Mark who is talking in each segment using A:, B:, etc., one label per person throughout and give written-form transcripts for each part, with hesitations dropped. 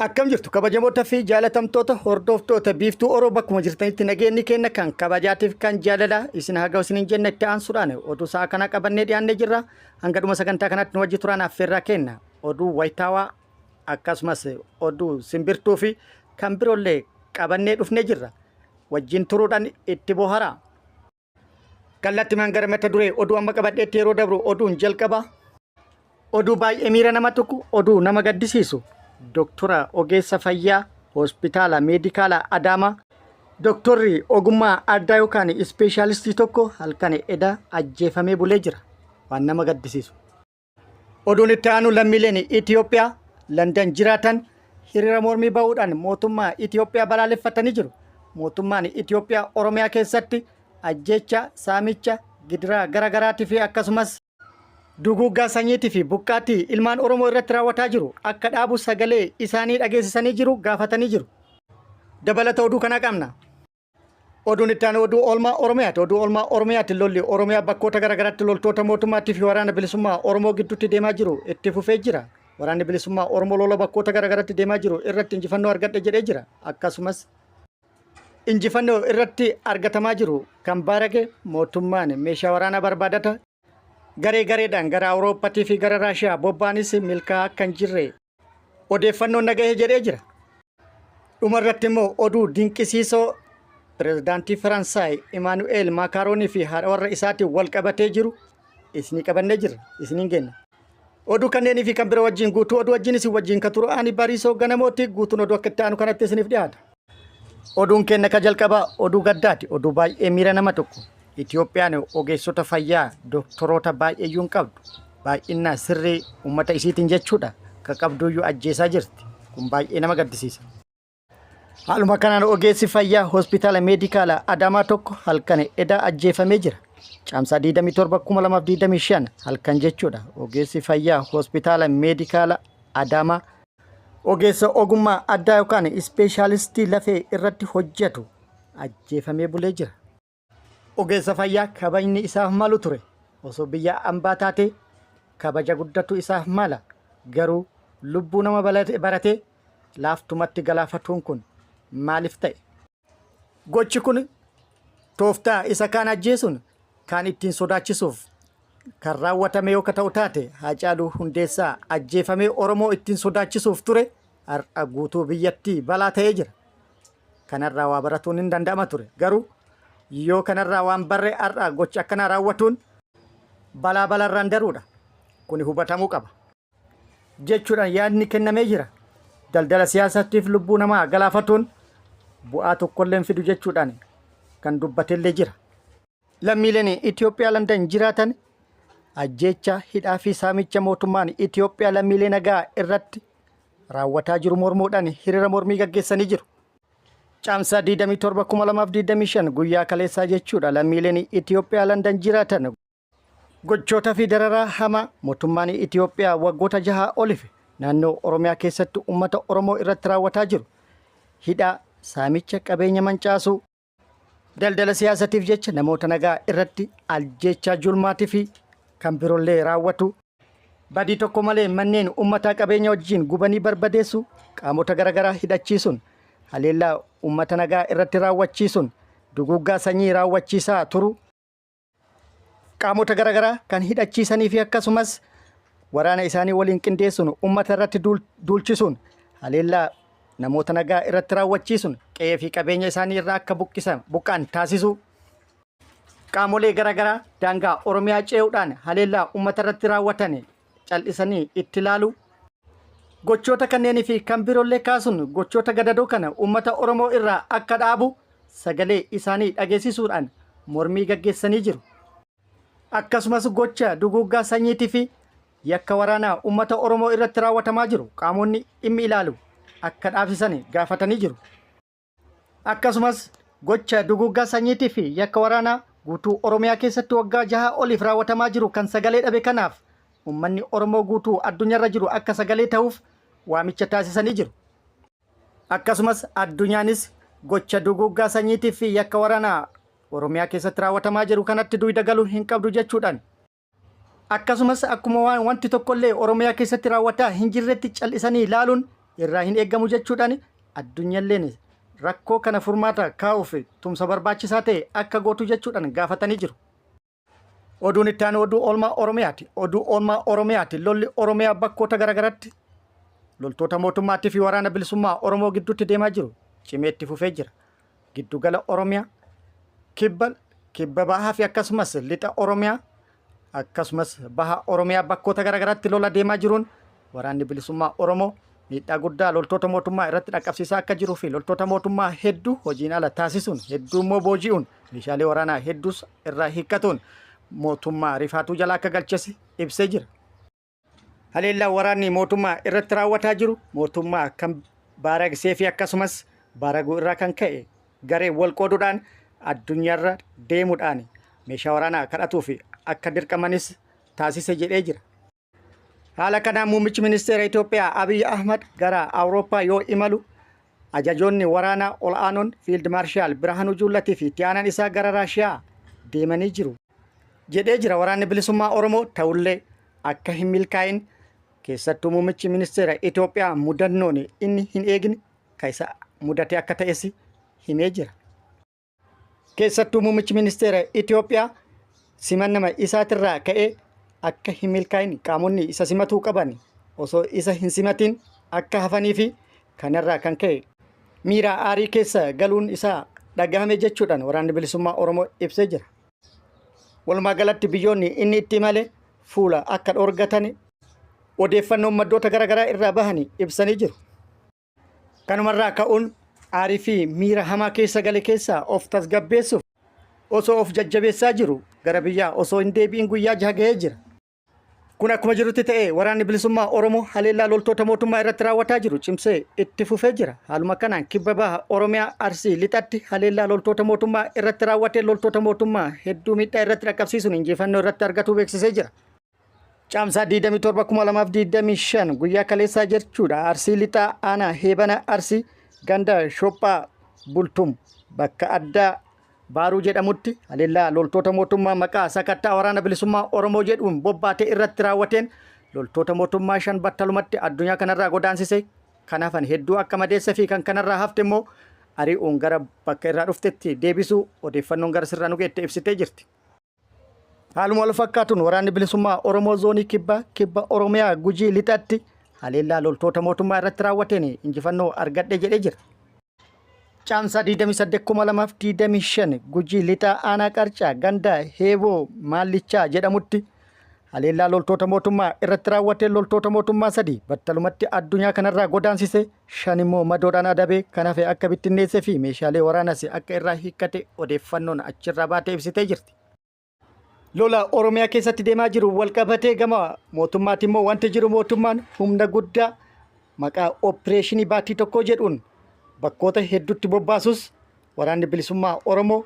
A: Akkam jirtu kabajamoota fi jaalatamtoota hordoftoota Biiftuu Oroo, bakkuma jirtanitti nageenyi keenya kan kabajaatiif kan jaalalaa isin haa ga'u isiniin jenna. Itti aansuudhaan oduu sa'a kanaa qabannee dhiyaannee jirra. Hanga dhuma sagantaa kanaatti nu wajji turaan affeerraa kenna. Oduu wayitaawaa akkasumas oduu simbirtuu fi kan biroollee qabannee dhufnee jirra. Wajjin turuudhaan itti boharaa. Kallattimaan gara mata duree oduu amma qabadheetti yeroo dabru, oduun jalqaba. Oduu baay'ee miira nama tuqu, oduu nama gaddisiisu. Doktora ogeessa fayyaa hospitaala meedikaala Adaamaa. Doktorri ogummaa addaa yookaan ispeeshaalistii tokko halkan eda ajjeefamee bulee jira. Waan nama gaddisiisu. Oduun itti aanu, lammiileen Itiyoophiyaa Landan jiraatan hiriira mormii ba'uudhaan mootummaa Itiyoophiyaa balaaleffatanii jiru. Mootummaan Itiyoophiyaa Oromiyaa keessatti ajjeecha, saamicha, gidiraa gara garaatii fi akkasumas duguuggaa sanyiitii fi buqqaatii ilmaan Oromoo irratti raawwataa jiru akka dhaabu sagalee isaanii dhageessisanii jiru, gaafatanii jiru. Dabalata oduu kanaa qabna. Oduun itti aanu oduu oolmaa Oromiyaati. Oduu oolmaa Oromiyaati, lolli Oromiyaa bakkoota garaagaraatti loltoota mootummaatii fi waraana bilisummaa Oromoo gidduutti deemaa jiru itti fufee jira. Waraanni bilisummaa Oromoo lola bakkoota garaagaraatti deemaa jiru irratti injifannoo argadhe jedhee jira. Akkasumas injifannoo irratti argatamaa jiru kan baarage mootummaan meeshaa waraanaa barbaadata. Garee gareedhaan gara Awurooppaatii fi gara Raashiyaa bobba'anis milkaa'aa akka hin jirre odeeffannoon nagahee jedhee jira. Dhuma irratti immoo oduu dinqisiisoo pirezidaantii Faransaay Imaanu'eel Maakaaroonii fi haadha warra isaatiin wal qabatee jiru isinii qabannee jirra. Isiniin genna. Oduu kanneenii fi kan bira wajjin guutuu oduu wajjin isin wajjin kan turu ani Bariisoo Ganamooti. Guutuun oduu akka itti aanu kanatti isiniif dhiyaata. Oduun keenya ka jalqabaa oduu gaddaati. Oduu baay'ee miira nama tokko. Itiyoophiyaan ogeessota fayyaa doktoroota baay'eeyyuu hin qabdu. Baay'inna sirrii uummata isiitiin jechuudha. Ka qabduuyyuu ajjeesaa jirti. Kun baay'ee nama gaddisiisa. Haaluma kanaan ogeessi fayyaa hospitaala meedikaala Adaamaa tokko halkan edaa ajjeefamee jira. Caamsaa 27 2025 halkan jechuudha. Ogeessi fayyaa hospitaala meedikaala Adaamaa ogeessa ogummaa addaa yookaan ispeeshaalistii lafee irratti hojjetu ajjeefamee bulee jira. Ogeessa fayyaa kabajni isaaf malu ture. Osoo biyya ambaa taatee kabaja guddatu isaaf mala. Garuu lubbuu nama baratee laaftumatti galaafatuun kun maaliif ta'e? Gochi kun tooftaa isa kaan ajjeesuun kaan ittiin sodaachisuuf kan raawwatame yoo ta'u taate, Haacaaluu Hundeessaa ajjeefamee Oromoo ittiin sodaachisuuf ture, har'a guutuu biyyattii balaa ta'ee jira. Kanarraa waa baratuun hin danda'ama ture. Garuu yoo kanarraa waan barre, har'a gocha akkanaa raawwatuun balaa balaarraan daruudha. Kuni hubatamuu qaba jechuudhaan yaadni kennamee jira. Daldala siyaasaatiif lubbuu namaa galaafatuun bu'aa tokkollee hin fidu jechuudhaan kan dubbatellee jira. Lammiileen Itoophiyaa Landan jiraatan ajjeecha, hidhaa fi saamicha mootummaan Itoophiyaa lammiilee nagaa irratti raawwataa jiru mormuudhaan hiriira mormii gaggeessanii jiru. Caamsaa 27 2025 guyyaa kaleessaa jechuudha, lammiileen Itoophiyaa Landan jiraatan gochoota fi dararaa hamaa mootummaan Itoophiyaa waggoota 6 oliif naannoo Oromiyaa keessatti uummata Oromoo irratti raawwataa jiru, hidhaa, saamicha, qabeenya mancaasuu, daldala siyaasatiif jecha namoota nagaa irratti ajjeechaa julmaatii fi kan biroollee raawwatu, badii tokko malee manneen uummataa qabeenya wajjin gubanii barbadeessu, qaamota garaagaraa hidhachiisuun haleellaa uummata nagaa irratti raawwachiisuun duguuggaa sanyii raawwachiisaa turu, qaamota garaagaraa kan hidhachiisanii fi akkasumas waraana isaanii waliin qindeessuun uummata irratti duulchisuun haleellaa namoota nagaa irratti raawwachiisuun qe'ee fi qabeenya isaanii irraa akka buqqisan buqqaan taasisuu, qaamolee garaagaraa daangaa Oromiyaa ce'uudhaan haleellaa uummata irratti raawwatan cal'isanii itti ilaaluu, gochoota kanneenii fi kan biroollee kaasuun gochoota gadadoo kana uummata Oromoo irraa akka dhaabu sagalee isaanii dhageessisuudhaan mormii gaggeessanii jiru. Akkasumas gocha duguuggaa sanyiitii fi yakka waraanaa uummata Oromoo irratti raawwatamaa jiru qaamonni dhimmi ilaalu akka dhaabsisan gaafatanii jiru. Akkasumas gocha duguuggaa sanyiitii fi yakka waraanaa guutuu Oromiyaa keessatti waggaa 6 oliif raawwatamaa jiru kan sagalee dhabe kanaaf uummanni Oromoo guutuu addunyaarra jiru akka sagalee ta'uuf waamicha taasisanii jiru. Akkasumas addunyaanis gocha duguuggaa sanyiitii fi yakka waraanaa Oromiyaa keessatti raawwatamaa jiru kanatti dugda galuu hin qabdu jechuudhaan, akkasumas akkuma waan wanti tokkollee Oromiyaa keessatti raawwataa hin jirretti cal'isanii ilaaluun irraa hin eeggamu jechuudhaan addunyalleen rakkoo kana furmaata kaa'uuf tumsa barbaachisaa ta'e akka gootu jechuudhaan gaafatanii jiru. Oduun itti aanu oduu oolmaa Oromiyaati. Oduu oolmaa Oromiyaati. Lolli Oromiyaa bakkoota garaagaraatti loltoota mootummaatii fi waraana bilisummaa Oromoo gidduutti deemaa jiru cimee itti fufee jira. Giddugala Oromiyaa, kibba, kibba bahaa fi akkasumas lixa Oromiyaa akkasumas baha Oromiyaa bakkoota garaagaraatti lola deemaa jiruun waraanni bilisummaa Oromoo miidhaa guddaa loltoota mootummaa irratti dhaqqabsiisaa akka jiruu fi loltoota mootummaa hedduu hojiin ala taasisuun hedduu immoo booji'uun meeshaalee waraanaa hedduus irraa hiikkatuun mootummaa rifaatuu jala akka galches ibsee jira. Haleellaa waraanni mootummaa irratti raawwataa jiru mootummaa kan baaragsee fi akkasumas baaraguu irraa kan ka'e garee wal qooduudhaan addunyaarra deemuudhaan meeshaa waraanaa kadhatuu fi akka dirqamanis taasise jedhee jira. Haala kanaan muummichi ministeera Itoophiyaa Abiy Ahmad gara Awurooppaa yoo imalu ajajoonni waraanaa ol'aanoon Fiild Maarshaal Birhaanuu Juullatii fi itti aanaan isaa gara Raashiyaa deemanii jiru. Jedhee jira waraanni bilisummaa Oromoo ta'ullee akka hin milkaa'in keessattuu muummichi ministeera Itoophiyaa mudannoon inni hin eegin ka isa mudate akka ta'es himee jira. Keessattuu muummichi ministeera Itoophiyaa simannama isaatirraa ka'ee akka hin milkaa'in qaamonni isa simatuu qaban osoo isa hin simatin akka hafanii fi kanarraa kan ka'e miira aarii keessa galuun isaa dhagahame jechuudhaan waraanni bilisummaa Oromoo ibsee jira. Walumaa galatti biyyoonni inni itti imale fuula akka dhoorgatan odeeffannoon maddoota garaagaraa irraa bahanii ibsanii jiru. Kanumarraa ka'uun aarii fi miira hamaa keessa gale keessaa of tasgabbeessuuf osoo of jajjabeessaa jiru gara biyyaa osoo hin deebi'in guyyaa jaha ga'ee jira. Kun akkuma jirutti ta'ee waraanni bilisummaa Oromoo haleellaa loltoota mootummaa irratti raawwataa jiru cimsee itti fufee jira. Haaluma kanaan kibba baha Oromiyaa Arsii lixatti haleellaa loltoota mootummaa irratti raawwatee loltoota mootummaa hedduu miidhaa irratti dhaqqabsiisuun injifannoo irratti argatuu beeksisee jira. Caamsaa 27,2025 guyyaa kaleessaa jechuudha. Arsii Lixaa Aanaa Heebana Arsii ganda Shophaa Bultum bakka addaa Baaruu jedhamutti haleellaa loltoota mootummaa maqaa sakattaa waraana bilisummaa Oromoo jedhuun bobbaate irratti raawwateen loltoota mootummaa shan battalumatti addunyaa kanarraa godaansise kan hafan hedduu akka madeesse fi kan kanarraa hafte immoo ari'uun gara bakka irraa dhuftetti deebisuu odeeffannoon gara sirraa nu geette ibsitee jirti. Haaluma wal fakkaatuun waraanni bilisummaa Oromoo zoonii kibbaa kibba Oromiyaa Gujii lixatti haleellaa loltoota mootummaa irratti raawwateen injifannoo argadhe jedhee jira. Caamsaa 28,2025 Gujii lixaa aanaa Qarcaa ganda Heeboo Maallichaa jedhamutti haleellaa loltoota mootummaa irratti raawwateen loltoota mootummaa sadii battalumatti addunyaa kanarraa godaansise shan immoo madoodhaan adabee kan hafe akka bittinneessee fi meeshaalee waraanas akka irraa hiikkate odeeffannoon achirraa baatee ibsitee jirti. Lola Oromiyaa keessatti deemaa jiru walqabatee gama mootummaatti immoo wanti jiru mootummaan humna guddaa maqaa opereeshinii baatii tokkoo jedhuun bakkoota hedduutti bobbaasus waraanni bilisummaa Oromoo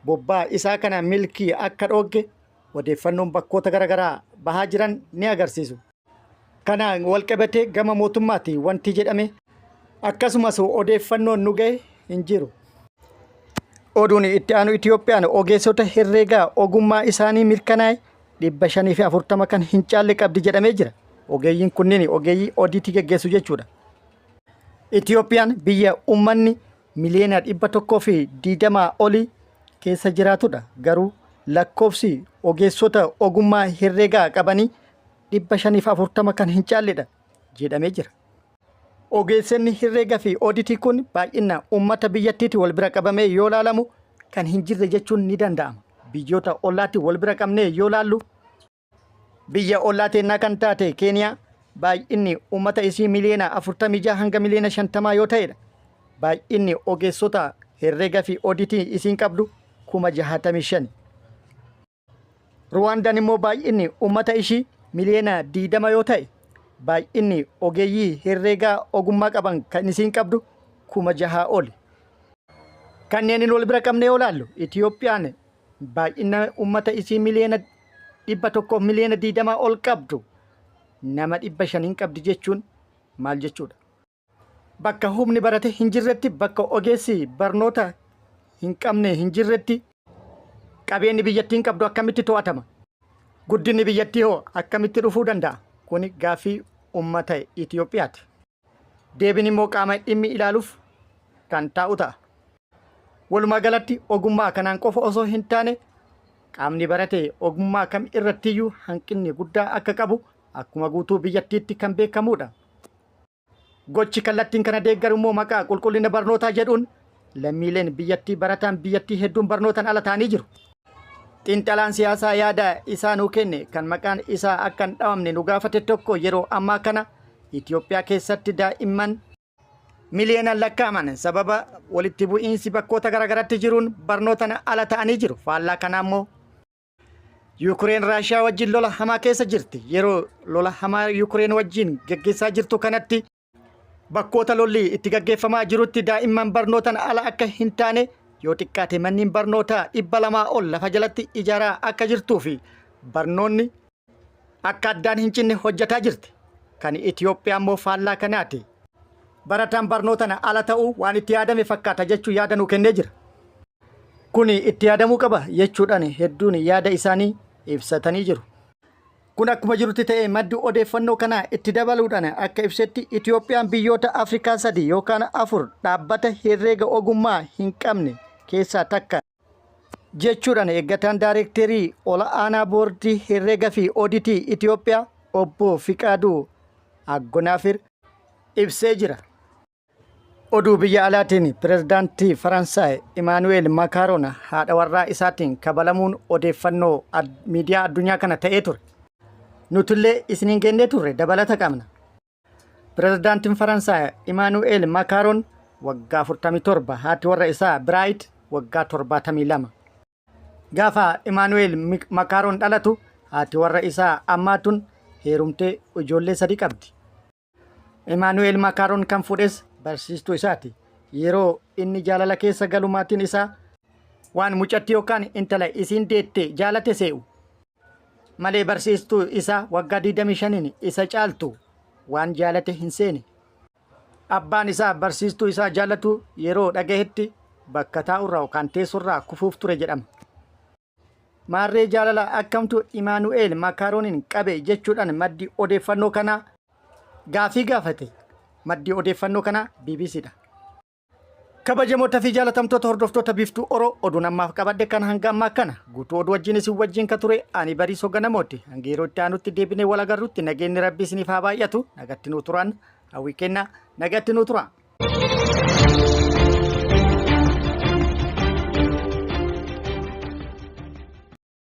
A: bobbaa isaa kana milkii akka dhoogge odeeffannoon bakkoota garaagaraa bahaa jiran ni agarsiisu. Kanaan walqabatee gama mootummaati wanti jedhame akkasumas odeeffannoon nu gahe hin jiru. Oduun itti aanu Itiyoophiyaan ogeessota herreegaa ogummaa isaanii mirkanaa'e 540 kan hin caalle qabdi jedhamee jira. Ogeeyyiin kunneen ogeeyyii odiitii geggeessu jechuudha. Itiyoophiyaan biyya uummanni miliyoona 120 olii keessa jiraatudha. Garuu lakkoofsi ogeessota ogummaa herreegaa qabanii 540 kan hin caalledha jedhamee jira. Ogeessonni herreega fi ooditii kun baay'ina uummata biyyattiitti wal bira qabamee yoo laalamu kan hin jirre jechuun ni danda'ama. Biyyoota ollaatti wal bira qabnee yoo laallu biyya ollaa teennaa kan taate Keeniyaa baay'inni uummata isii miliyoona 46 hanga miliyoona 50 yoo ta'edha. Baay'inni ogeessota herreega fi ooditii isiin qabdu 65,000. Ruwaandaan immoo baay'inni uummata ishii miliyoona 20 yoo ta'e baay'inni ogeeyyii herreegaa ogummaa qaban kan isiin qabdu 6,000 oli. Kanneen wal bira qabnee yoo ilaallu Itiyoophiyaan baay'ina uummata isii miliyoona 100 miliyoona 20 ol qabdu nama 500 hin qabdi jechuun maal jechuudha? Bakka humni barate hin jirretti, bakka ogeessi barnoota hin qabne hin jirretti qabeenyi biyyattiin qabdu akkamitti to'atama? Guddinni biyyattii hoo akkamitti dhufuu danda'a? Kuni gaaffii uummata Itoophiyaati. Deebiin immoo qaama dhimmi ilaaluuf kan taa'u ta'a. Walumaa galatti ogummaa kanaan qofa osoo hin taane qaamni barate ogummaa kam irrattiyyuu hanqinni guddaa akka qabu akkuma guutuu biyyattiitti kan beekamudha. Gochi kallattiin kana deeggaru immoo maqaa qulqullina barnootaa jedhuun lammiileen biyyattii barataan biyyattii hedduun barnootaan ala ta'anii jiru. Xiinxalaan siyaasaa yaada isaa nuu kenne kan maqaan isaa akka hin dhawamne nu gaafate tokko yeroo ammaa kana Itoophiyaa keessatti daa'imman miliyoonaan lakkaa'aman sababa walitti bu'iinsi bakkoota garaagaraatti jiruun barnootaan ala ta'anii jiru. Faallaa kanaa immoo Yuukireen Raashiyaa wajjin lola hamaa keessa jirti. Yeroo lola hamaa Yuukireen wajjin gaggeessaa jirtu kanatti bakkoota lolli itti gaggeeffamaa jirutti daa'imman barnootaan ala akka hin taane yoo xiqqaate manneen barnootaa 200 ol lafa jalatti ijaaraa akka jirtuu fi barnoonni akka addaan hin cinne hojjetaa jirti. Kan Itoophiyaa immoo faallaa kanaati. Barataan barnootaan ala ta'uu waan itti yaadame fakkaata jechuu yaada nuu kennee jira. Kuni itti yaadamuu qaba jechuudhaan hedduun yaada isaanii ibsatanii jiru. Kun akkuma jirutti ta'ee maddi odeeffannoo kanaa itti dabaluudhaan akka ibsetti Itoophiyaan biyyoota Afrikaa sadi yookaan afur dhaabbata herreega ogummaa hin qabne keessaa takka jechuudhaan eeggataan daayirekteerii ol aanaa boordii herreega fi ooditii Itoophiyaa obbo Fiqaaduu Aggonaafir ibsee jira. Oduu biyya alaatiin pirezidaantii Faransaay Imaanu'eel Maakaaroon haadha warraa isaatiin kabalamuun odeeffannoo miidiyaa addunyaa kana ta'ee ture. Nutillee isiniin geennee turre dabalata qabna. Pirezidaantiin Faransaay Imaanu'eel Maakaaroon waggaa 47, haati warra isaa Biraayit waggaa 72. Gaafa Imaanu'eel Maakaaroon dhalatu haati warra isaa ammaa tun heerumtee ijoollee sadi qabdi. Imaanu'eel Maakaaroon kan fuudhes barsiistuu isaati. Yeroo inni jaalala keessa galu maatiin isaa waan mucattii yookaan intala isiin deette jaalate se'u. Malee barsiistuu isaa waggaa 25n isa caaltu waan jaalate hin seene. Abbaan isaa barsiistuu isaa jaalatu yeroo dhagahetti bakka taa'urraa yookaan teessorraa kufuuf ture jedhama. Maarree jaalala akkamtu Imaanu'eel Maakaarooniin qabe jechuudhaan maddi odeeffannoo kanaa gaafii gaafate. Maddi odeeffannoo kanaa BBC dha. Kabajamoota fi jaalatamtoota hordoftoota Biiftuu Oro, oduun ammaaf qabadhe kan hanga ammaa kana guutuu oduu wajjin isin wajjin ka ture ani Bariisoo Ganamooti. Hanga yeroo itti aanutti deebinee wal agarrutti nageenyi Rabbi isiniif haa baay'atu. Nagatti nuu turan hawwii kenna, nagatti nuu tura.